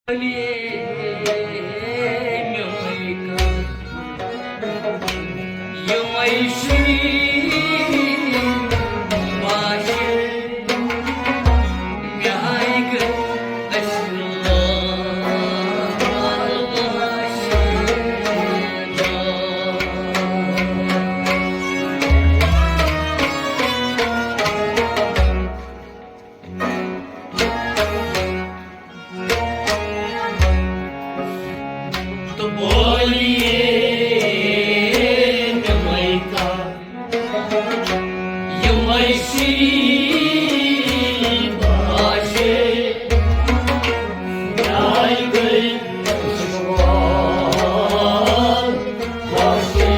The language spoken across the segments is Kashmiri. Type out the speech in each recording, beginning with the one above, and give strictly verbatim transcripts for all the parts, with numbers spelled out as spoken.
یِمَے شیٖرِن باشِنٛدٕ، مےٚ ہاے گٔے اَسہِ لال باشِنٛدٕ۔ تہٕ بولیے مےٚ مَے کَتھ، یِمَے شیٖرِن باشے، میٛانہِ گٔے خوشحال باشے۔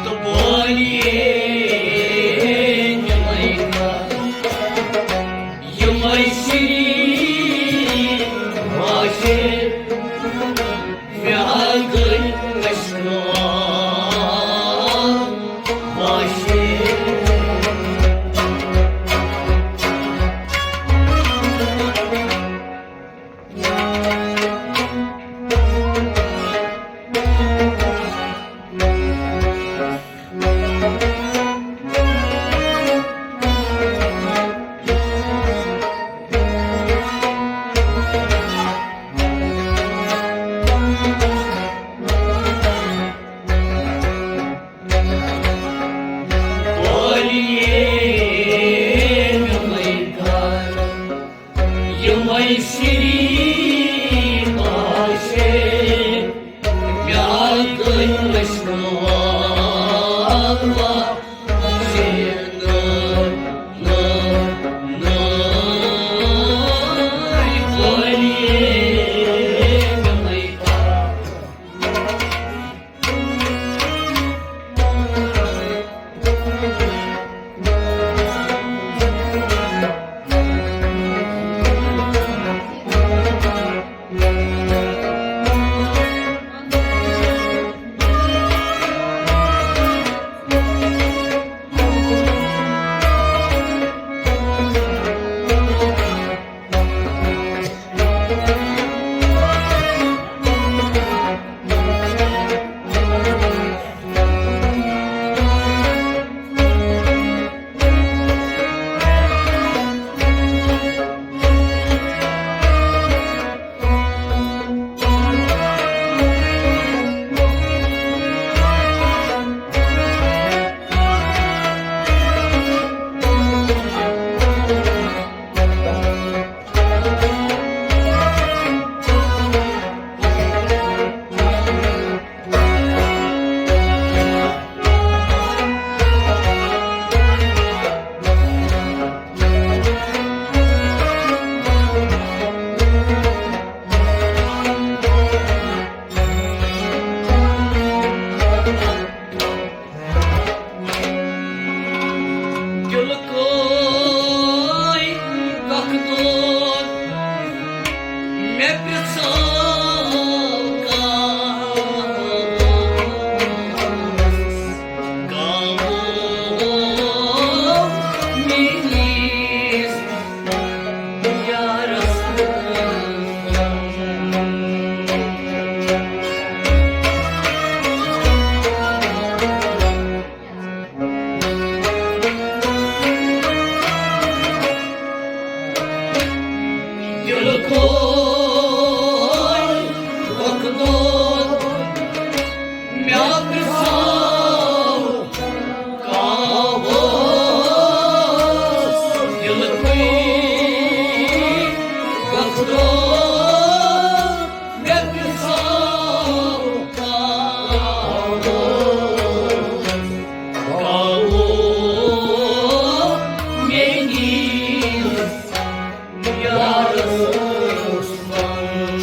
تہٕ بولیے یِمَے کَتھ، یِمَے شیٖرِن باشے، مےٚ ہا گٔے اَسہِ لال باشے۔ بولیے مےٚ مَے کَتھ، یِمَے شیٖرِن باشے، مےٚ ہا گٔے اَسہِ لال باشے۔ بولیے مےٚ مَے کَتھ۔ دِلہٕ کٲے وقت دود مےٚ پرٛژھو کانٛہہ، کانٛہہ میٛٲنِس یارس۔ دِلہٕ کھوے وقت دود مےٚ پرٛژھو کانٛہہ اوس، دِلہٕ کھوے وقت دود مےٚ پرٛژھو کانٛہہ اوس، کانٛہہ اوس میٛٲنِس یارس منٛز۔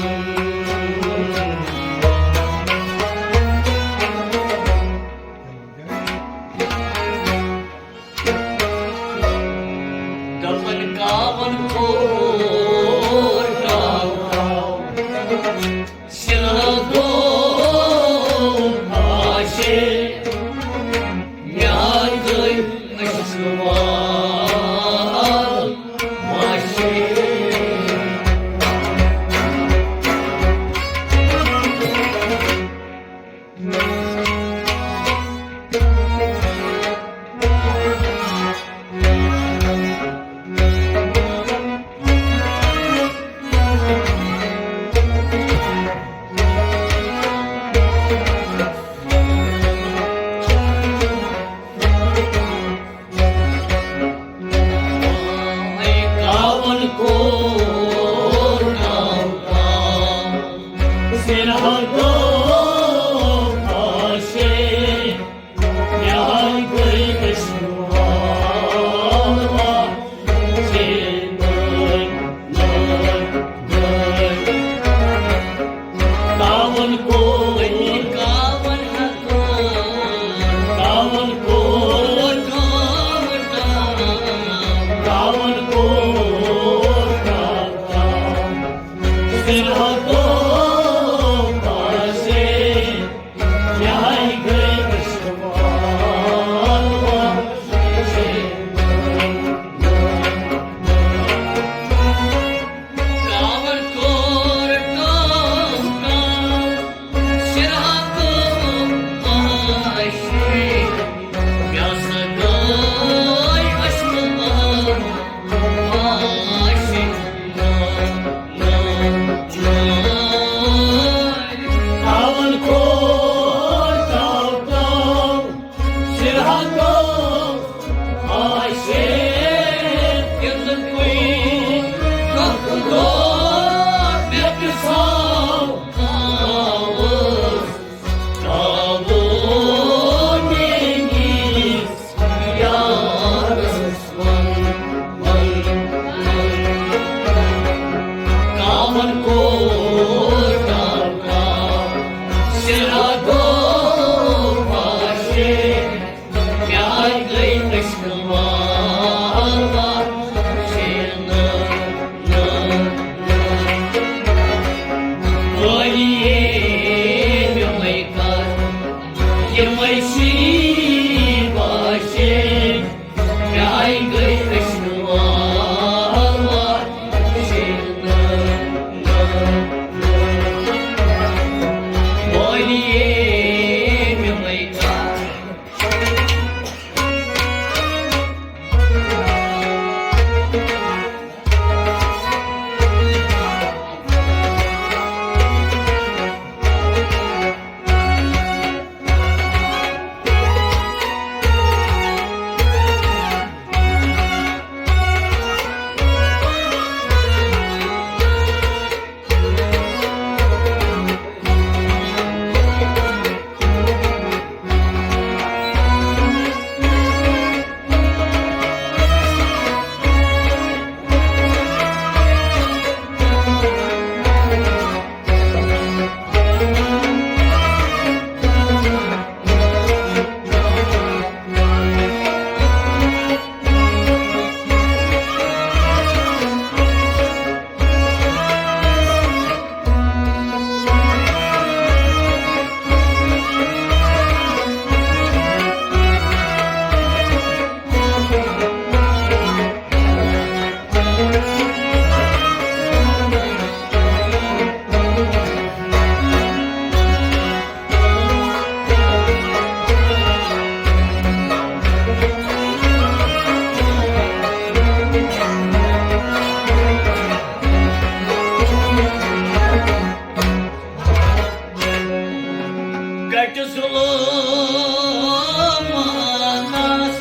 گٹہِ ظُلماتس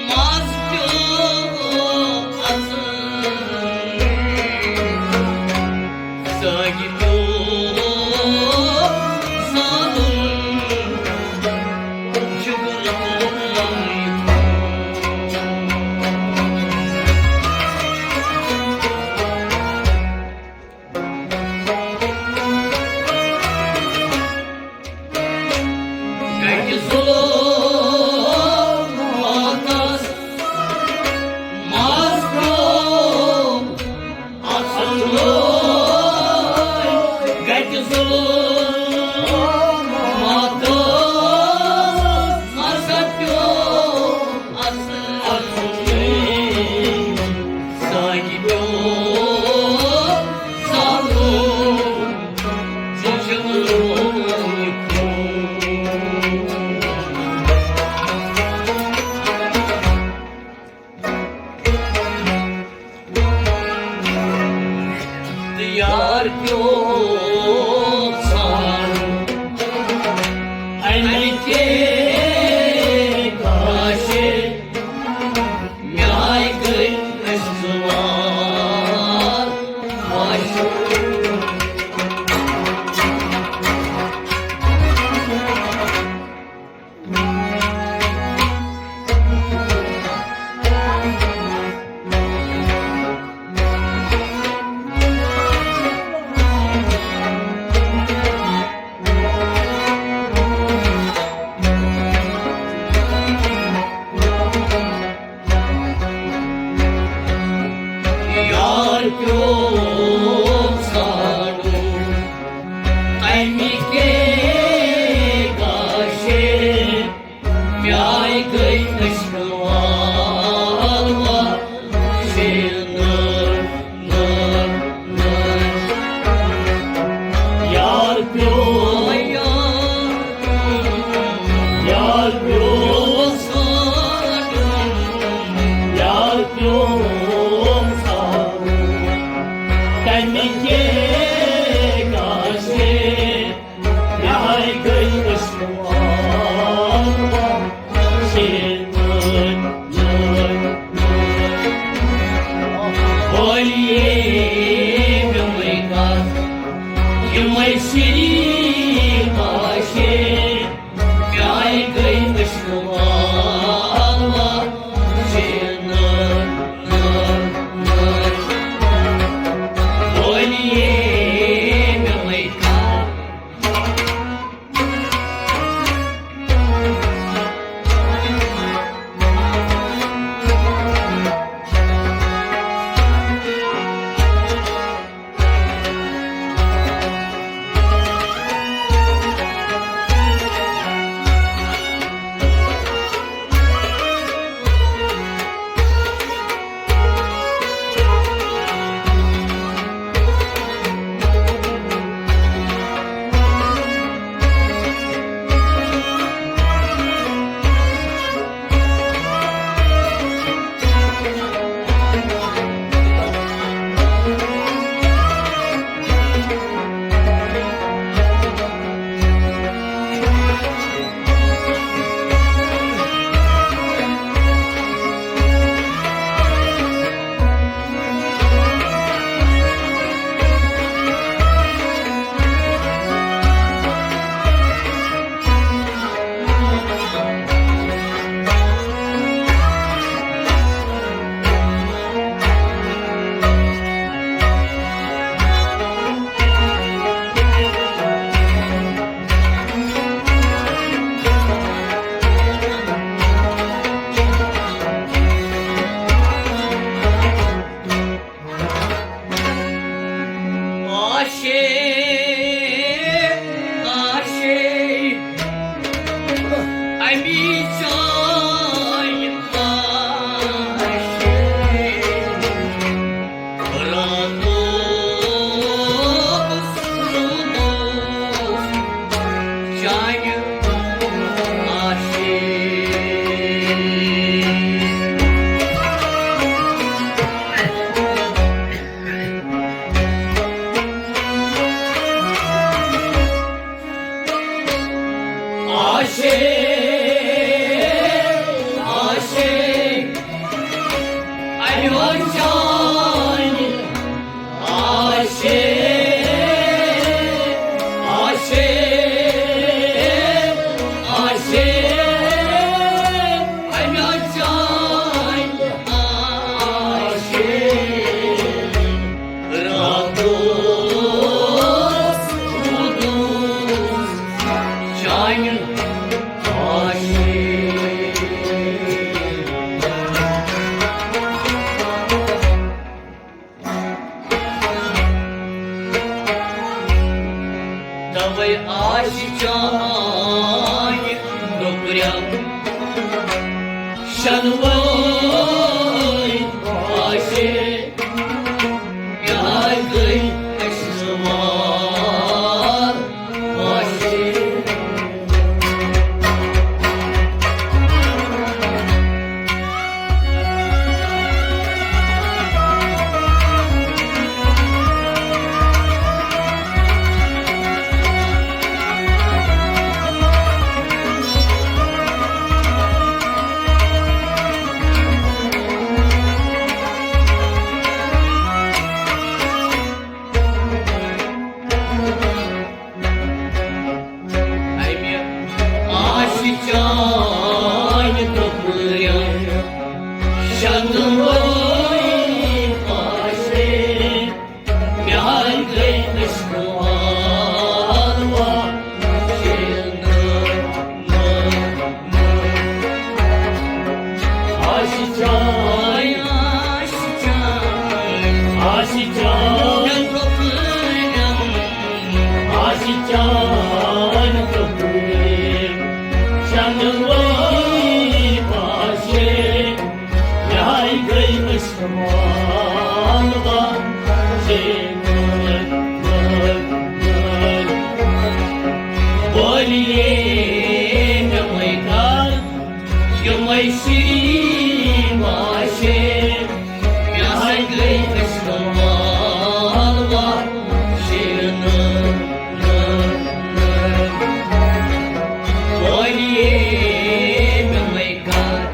منٛز پیوٚو اژُن۔ سٲنۍ پیوٚو زالُن۔ شُکر تُہُنٛد۔ گٹہِ ظُلماتس منٛز پیوٚو اژُن۔ گٹہِ ظُلماتس منٛز پیوٚو اژُن۔ سانہِ پیوٚو زالُن۔ تہٕ یار پیوٚو ژھانڈُن۔ اَمہِ کے گاشہِ میٛانہِ گٔے أسۍ زُوان۔ یار پیوٚو ژھانڈُن، تَمہِ کے گاشہِ میٛانہِ گٔے أسۍ وال وال۔ شیر نٲر، نٲر، نٲر۔ یار پیوٚو، یار پیوٚو، یار پیوٚو، تَمہِ کے گاشے، یہے گٔے عشق بولیے میٛٲنۍ کتھ، یِمے سری آشے، میٛانہِ گٔے عشق والا شیٖنہٕ۔ بولیے میٛٲنۍ کتھ۔ آشے، آشے، امی چانہِ آشے۔ راتُک روٗدُس چانہِ آشے۔ آشے، آشے، اَمیو چانہِ آشے، آشے، آشے، اَمیو چانہِ آشے۔ راتُک روٗدُس چانہِ آشے۔ دوے آشہِ چانہِ ٹُکرٮ۪ن شنوٲے آشے۔ یاد گٔے اَسہِ وار آشے۔ اَمہِ آشہِ چانہِ ٹُکرٮ۪ن شنوٲے آشے۔ میٛانہِ گٔے عشقہٕ والوا شیرنہٕ۔ آشہِ چانہِ، آشہِ چانہِ، آشہِ چانہِ ٹُکرٮ۪ن، آشہِ چانہِ ٹُکرٮ۪ن شنوٲے آشے۔ یہے گٔے عشقہٕ والوا شیرنہٕ۔ یِمَے کَر، یِمَے سِری باشے، مےٚ ہاے گٔے أچھ کمال وَ شیٖنہٕ۔ بولیے مےٚ مَے کَر۔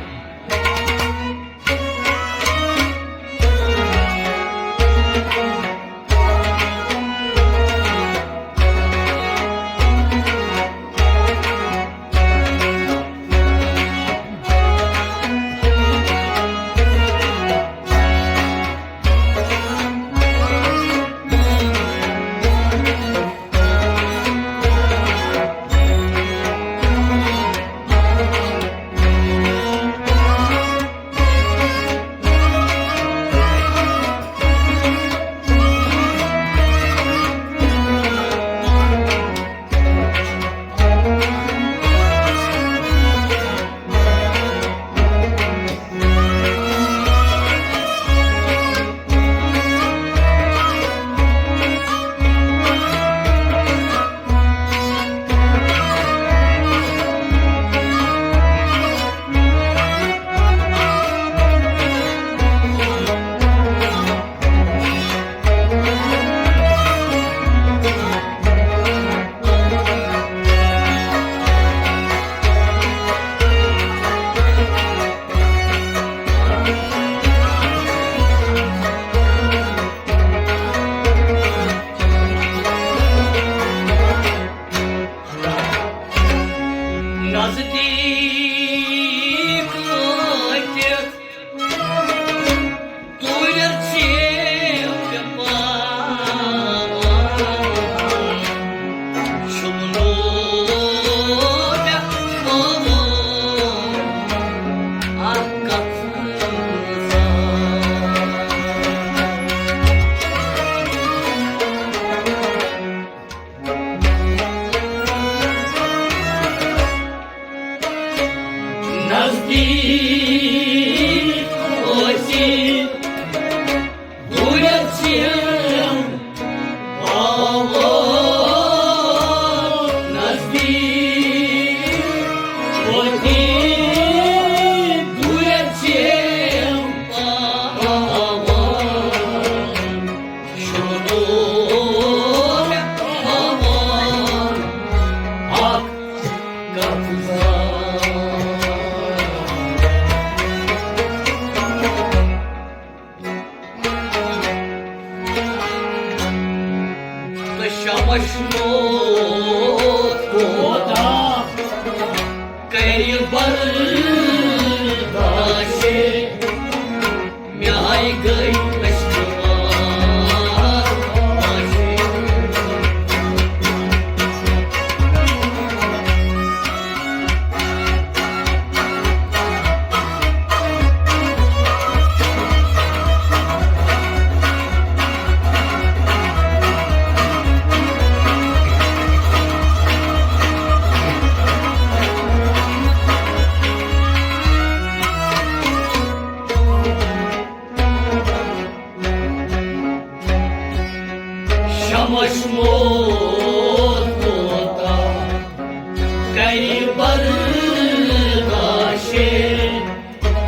نزدیٖک وٲتِتھ دوٗرٮ۪ر ژیٖر تہِ پاوان، شُبنو مےٚ پاوان اکھ کتھ زان۔ نزدیٖک وٲتِتھ دوٗرٮ۪ر ژیٖر پاوان، نزدیٖک وٲتِتھ دوٗرٮ۪ر ژیٖر پاوان۔ شُبنو مےٚ پاوان اکھ کتھ زان۔ تہٕ شمس موت کوتاہ کرِ برداشے۔ مےٚ آیہِ گٔے أچھ کمال وَ شیٖنہٕ۔ شمس موت کوتاہ کرِ برداشے۔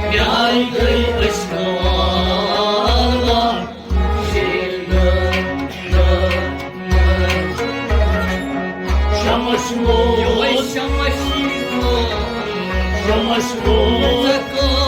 مےٚ آیہِ گٔے أچھ کمال وَ شیٖنہٕ۔ شمس موت، شمس موت، شمس موت۔